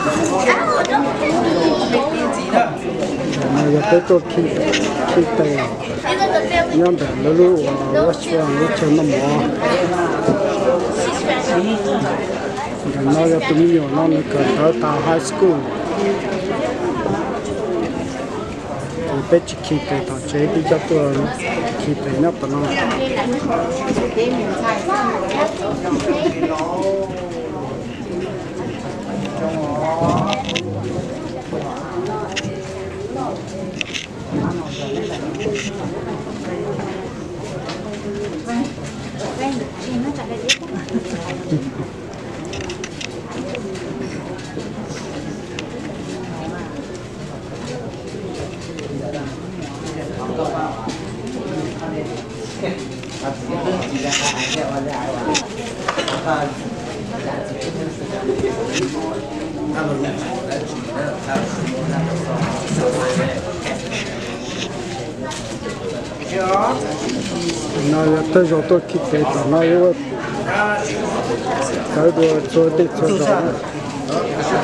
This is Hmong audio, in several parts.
No yog peb tuaj khi, khi tes nyob ntawm lawv lub uas lub chaw, lub chaw noj mov. Ntawm no yog tus me nyuam no nws kawm ntawv tas high school. Ces peb tsis khi tes tom tsev, peb coj tuaj khi tes nyob tom no. No yog tej zaum tuaj khi tes tom no yuav txawv dua txhua tej txhua zaus. Ces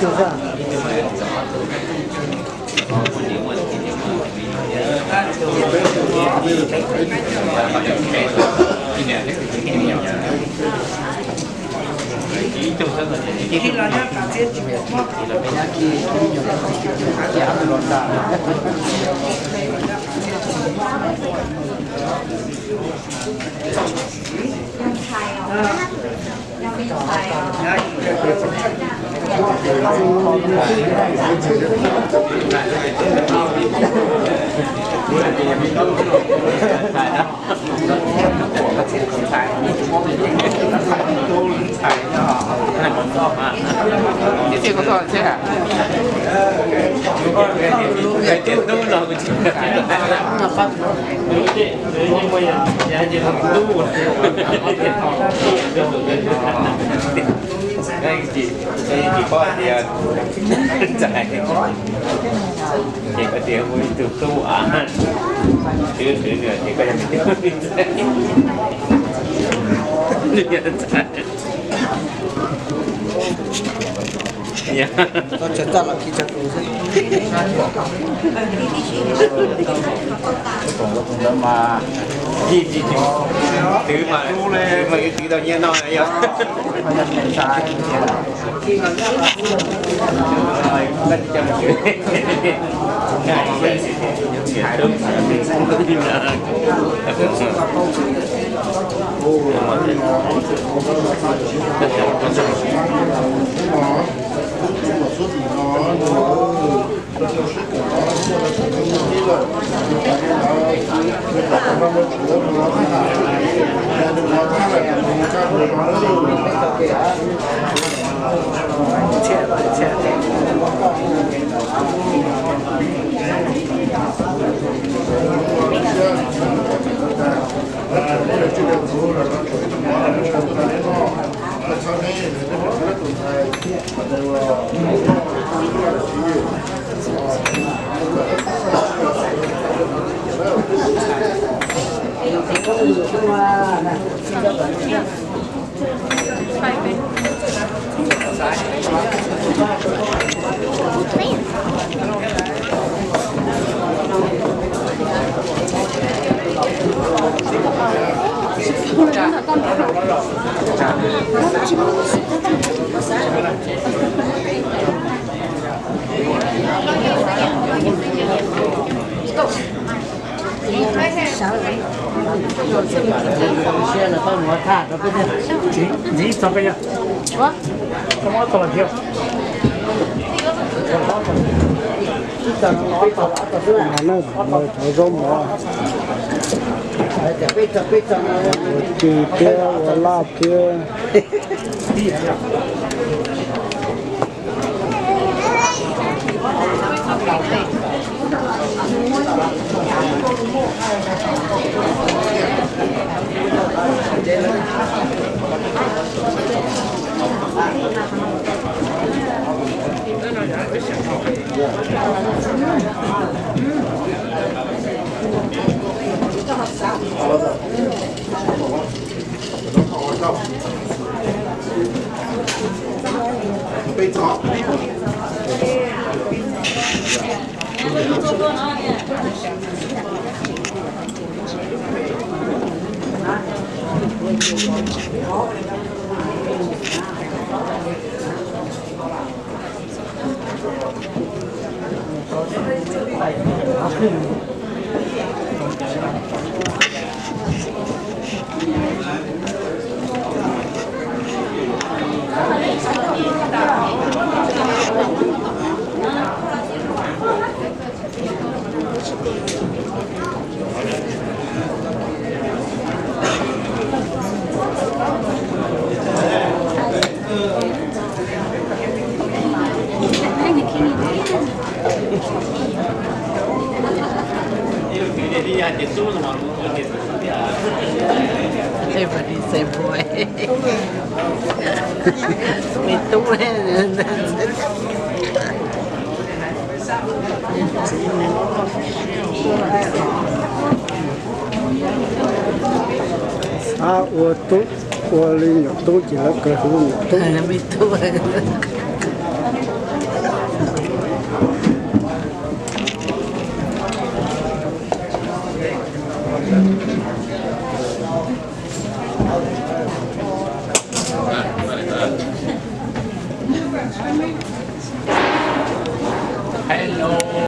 koj tias muaj ib tug tub av, twb twb nws tias koj yog tus tub ntxhais. Txhob tsawg txaj los khi tsawg tus xwb. Ntawd mas yij tsis twv mas, twv mas yuav twv tau nyiaj noj yog. Mas nej cov zaub mov, ua ci thiab ua laj thiab. Everybody say boy. Me tub. Ab, ua tub, ua li nyuam tub ces lawv kawg hu nyuam tub. Me tub.